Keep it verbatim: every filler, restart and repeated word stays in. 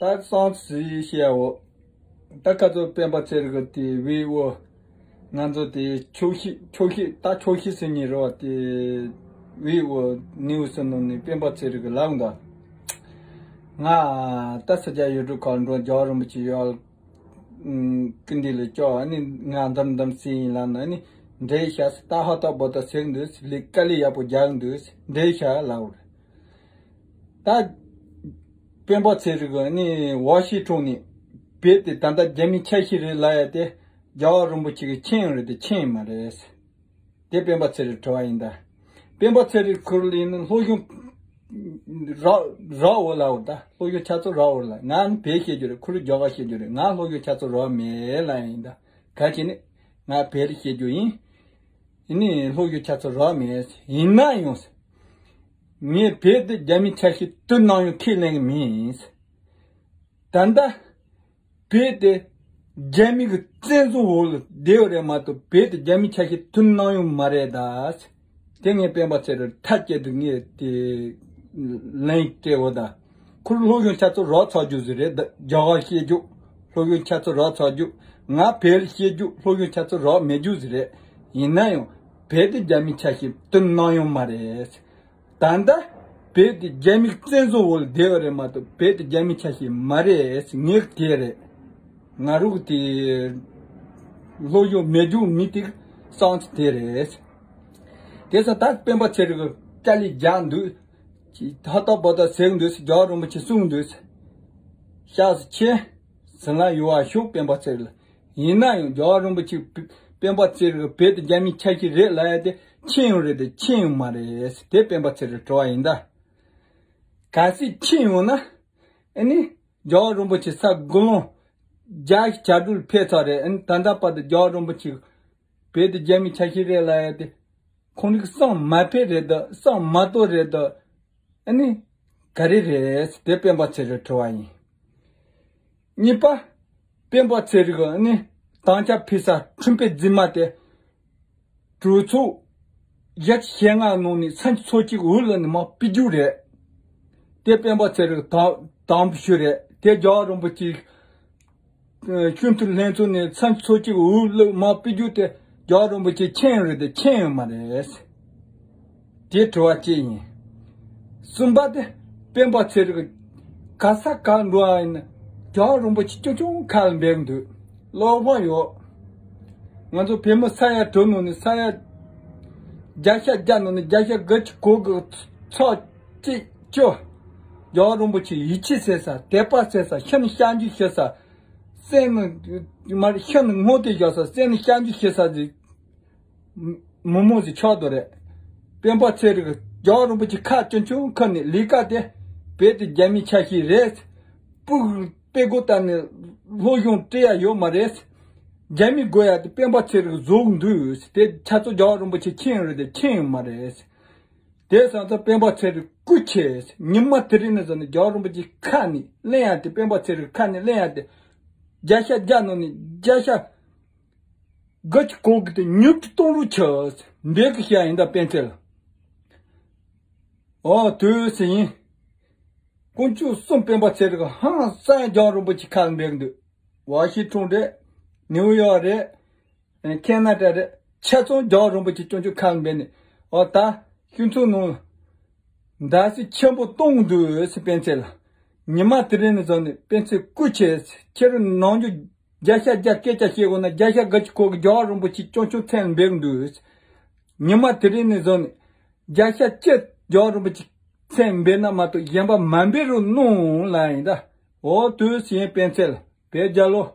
ད་སང་ཟིག་བཤད་འོ། ད་ཁ་ཚོ་སྤེན་པ་ཚེ་རིང་གི་དེ་བེའུ་འོ། ང་ཚོ་དེ་ཆོག་ཤེས་ཆོག་ཤེས་ད་ཆོག་ཤེས་ཟེར་ཉེ་རོ་དེ་བེའུ་འོ་ནེའུ་སི་ནང་ནས་སྤེན་པ་ཚེ་རིང་གི་ལབ་འདུག་ང་ད་ས་ཆ་ཡུལ་གྲུ་ཁག་འགྲོ་རྒྱལ་བ་རིན་པོ་ཆེ་ཡོད། ཀི་འདི་ལ་ཅོག་ཨ་ནི་ང་འདམ་འདམ་སི་ཡིན་ལབ་ན་ཨ་ནི་འདྲེ་ཤ་སི་ད་ཧ་ཏོག་བོ་ཏོ་ཟེར་འདུག་ལི་དཀའ་ལས་ཡག་པོ་རྒྱག་འདུག་འདྲེ་ཤ་ལབ་རེད། ད་སྤེན་པ་ཚེ་རིང་གི་ཨ་ནི་ཝ་ཤིང་ཊོན་ནས་བེད་དེ་ད་ལྟ་རྒྱ་མི་ཆ་ཤས་རེད་ལབ་ཡ་དེ་རྒྱལ་བ་རིན་པོ་ཆེ་གི་མཁྱེན་ཡོད་རེད་དེ་མཁྱེན་ཡོད་མ་རེད། དེ་སྤེན་པ་ཚེ་རིང་དྲི་བ་ཡིན་ད། སྤེན་པ་ཚེ་རིང་ཁུར་ལིན་ནི་སློབ་སྦྱོང་རག་རག་འོ་ལ་འོ་ད་སློབ་སྦྱོང་ཆ་ཚོད་རག་འོ་ལ་ང་ནི་བེད་བཤད་རྒྱུ་རེད་ཁུར་རྒྱ་གར་བཤད་རྒྱུ་རེད་ང་སློབ་སྦྱོང་ཆ་ཚོད་རག་མེད་ལ་ཡིན་ད་ག་ཅི་ནི་ང་བེད་བཤད་རྒྱུ་ཡིན། ཡིན་ནི་སློབ་སྦྱོང་ཆ་ཚོད་རག་མེད་ཡིན་ན་ཡང་ངས་བེད་དེ་རྒྱ་མི་ཆ་ཤས་དུ་ནང་ཡང་ཁས་ལེན་གི་མིན། ད་ལྟ། བེད་དེ་རྒྱ་མི་གི་བཙན་བཟུང་འོག་ལ་བསྡད་ཡོད་རེད་མ་གཏོགས་བེད་དེ་རྒྱ་མི་ཆ་ཤས་ཐུན་གནང་ཡོད་མ་རེད་ད། དེ་ངས་སྤེན་པ་ཚེ་རིང་ཐག་བཅད་དུ་ངས་དེ་ལན་སྤྲད་འོ་ད། ཁོར་སློབ་སྦྱོང་ཆ་ཚོད་རག་ཚར་རྒྱུ་ཟིག་རེད་ད་རྒྱ་གར་བཤད་རྒྱུ་སློབ་སྦྱོང་ཆ་ཚོད་རག་ཚར་རྒྱུ་ང་བེད་ལ་བཤད་རྒྱུ་སློབ་སྦྱོང་ཆ་ཚོད་རག་མེད་རྒྱུ་ཟིག་རེད། ཡིན་ན་ཡང་བེད་དེ་རྒྱ་མི་ཆ་ཤས་ཐུན་གནང་ཡོད་མ་རེད། ད་ལྟ་བེད་དེ་རྒྱ་མིའི་བཙན་བཟུང་འོག་ལ་བསྡད་ཡོད་རེད་མ་གཏོགས་བེད་དེ་རྒྱ་མི་ཆ་ཤས་མ་རེད་ངས་དེ་རེད། ང་རུ་དེ་སློབ་སྦྱོང་མེད་རྒྱུ་མི་དེ་སང་ཚེ་དེ་རེད། དེ་སང་ད་སྤེན་པ་ཚེ་རིང་གི་དཀའ་ལས་རྒྱག་འདུག་ཧ་ཏོག་བོ་ཏོ་ཟེར་འདུག་རྒྱལ་བ་རིན་པོ་ཆེ་གསུངས་འདུག་ཤག་སི་ཆེ་ཟིན་ལ་ཡུ་བ་ཤོག་སྤེན་པ་ཚེ་རིང་ལ། ཡིན་ན་ཡང་རྒྱལ་བ་རིན་པོ་ཆེ་སྤེན་པ་ཚེ་རིང་བེད་དེ་རྒྱ་མི་ཆ་ཤས་རེད་ལབ་ཡ་དེ་མཁྱེན་ཡོད་རེད་དེ་མཁྱེན་ཡོད་མ་རེད་དེ་སྤེན་པ་ཚེ་རིང་དྲི་བ་ཡིན་ད། གལ་སྲིད་མཁྱེན་ཡོད་ན་ཨ་ནི་རྒྱལ་བ་རིན་པོ་ཆེ་ས་དགུང་ལོ་བརྒྱ་ཞིག་བྱ་སྒྲོལ་ཕེབས་ཚར་རེད་ཨ་ནི་ད་ལྟ་བར་དུ་རྒྱལ་བ་རིན་པོ་ཆེ་བེད་དེ་རྒྱ་མི་ཆ་ཤས་རེད་ལབ་ཡ་དེ་ཁོང་རིགས་སང་མ་ཕེབས་རེད་ད་སང་མ་གཏོགས་རེད་ད། ཨ་ནི། ག་རེ་རེད་དེ་སྤེན་པ་ཚེ་རིང་དྲི་བ་ཡིན། གཉིས་པ། སྤེན་པ་ཚེ་རིང་གི་ཨ་ནི། དམ་བཅའ་ཕུལ་ས་ཁྲིམས་དཔེ་རྫུན་མ་དེ། གྲོས་ཚོགས། བརྒྱད་ཅུ་ཞེ་ལྔ་ནང་ནས་ཚན་ཆུང་ཚོ་གཅིག་འོས་བླུགས་ནས་མར་ཕུད་རྒྱུ་རེད། དེ་སྤེན་པ་ཚེ་རིང་དམ་དམ་བཅའ་ཞུ་རེད་དེ་རྒྱལ་བ་རིན་པོ་ཆེ། སྤྱི་འཐུས་ལྷན་ཚོགས་ནས་ཚན་ཆུང་ཚོ་གཅིག་འོས་བླུགས་མར་ཕུད་རྒྱུ་དེ་རྒྱལ་བ་རིན་པོ་ཆེ་མཁྱེན་རེད་དེ་མཁྱེན་ཡོད་མ་རེད། དེ་དྲི་བ་གཅིག་ཡིན། གསུམ་པ་དེ་སྤེན་པ་ཚེ་རིང་ག་ས་ག་འགྲོ་བ་ཡིན་ན་རྒྱལ་བ་རིན་པོ་ཆེ་ཆུང་ཆུང་ཁ་ལ་འབེབས་འདུག་ཀློག་པ་ཡོད། ང་ཚོ་བོད་མི་ས་ཡ་དྲུག་ནང་ནས་ས་ཡ་བརྒྱ་ཆ་བརྒྱ་ནང་ནས་བརྒྱ་ཆ་དགུ་བཅུ་གོ་དགུ་ཚོ་གཅིག་བཅུ། རྒྱལ་བ་རིན་པོ་ཆེ་ཡིད་ཆེས་ཟེར་ས་དད་པ་ཟེར་ས་ཤིན་ཏུ་སྐྱབས་འཇུག་ཞུ་ས། སེམས་ནི་མ་ཤིན་ཏུ་ངོ་དེ་བཞག་ས་སེམས་ནི་སྐྱབས་འཇུག་ཞུ་ས་ཟིག་མི་མོ་ཟིག་ཆགས་འདུག་རེད། སྤེན་པ་ཚེ་རིང་རྒྱལ་བ་རིན་པོ་ཆེ་ཁ་ཆུང་ཆུང་ཁུར་ནས་ལས་ཀ་དེ་བེད་དེ་རྒྱ་མི་ཆ་ཤས་རེད། སྤུ་གུ་དཔེ་མགོ་བཏགས་ནས་སློབ་སྦྱོང་སྤྲད་ཡ་ཡོད་མ་རེད། རྒྱ་མི་དགོས་ཡ་དེ་སྤེན་པ་ཚེ་རིང་བཟོ་གི་འདུག་དེ་ཆ་ཚོད་རྒྱལ་བ་རིན་པོ་ཆེ་མཁྱེན་ཡོད་རེད་དེ་མཁྱེན་ཡོད་མ་རེད། དེ་སང་ཚོ་སྤེན་པ་ཚེ་རིང་སྐུ་ཆེ། ཉི་མ་དེ་རིང་ནས་བཟུང་ནས་རྒྱལ་བ་རིན་པོ་ཆེ་ཁ་ནས་གླེང་ཡ་དེ་སྤེན་པ་ཚེ་རིང་ཁ་ནས་གླེང་ཡ་དེ་བརྒྱ་ཆ་བརྒྱ་ནང་ནས་བརྒྱ་ཆ་དགུ་བཅུ་གོ་དགུ་དེ་ཉུང་དུ་གཏོང་རོགས་བྱོས། འདི་གི་བཤད་ཡིན་ད་སྤེན་ཚེ་ལ། ཨོ་དུས་སུ་ཡིན། དཀོན་མཆོག་གསུམ་སྤེན་པ་ཚེ་རིང་ཧང་སང་རྒྱལ་བ་རིན་པོ་ཆེ་ཁ་ལ་འབེབས་འདུག་ཝ་ཤིང་ཊོན་རེད། ནེའུ་ཡོག་རེད། ཁེ་ན་ཌ་རེད། ཆ་ཚང་རྒྱལ་བ་རིན་པོ་ཆེ་སྐྱོང་ཆུང་ཁ་ལ་འབད་ནས་ཨོ་ད་ཁྱོད་ཚོ་ནང་མདའ་སེ་ཆེན་པོ་གཏོང་འདུག་ཟེར་སྤེན་ཚེ་ལ། ཉི་མ་དེ་རིང་ནས་བཟུང་ནས་སྤེན་ཚེ་སྐུ་ཆེ། ཁྱེད་རང་ནང་རྒྱུ་བརྒྱ་ཆ་བརྒྱ་སྐད་ཆ་བཤད་དགོས་ན་བརྒྱ་ཆ་དགུ་བཅུ་གོ་གི་རྒྱལ་བ་རིན་པོ་ཆེ་སྐྱོང་ཆུང་ཁ་ལ་འབད་འདུག་ཉི་མ་དེ་རིང་ནས་བཟུང་ནས་བརྒྱ་ཆ་གཅིག་རྒྱལ་བ་རིན་པོ་ཆེ་ཁ་ལ་འབད་ན་མ་གཏོགས་གཞན་པ་མ་འབད་རོགས་གནང་ལ་ཡིན་ད། ཨོ་དུས་སུ་ཡིན་སྤེན་ཚེ་ལ་བོད་རྒྱལ་ལོ།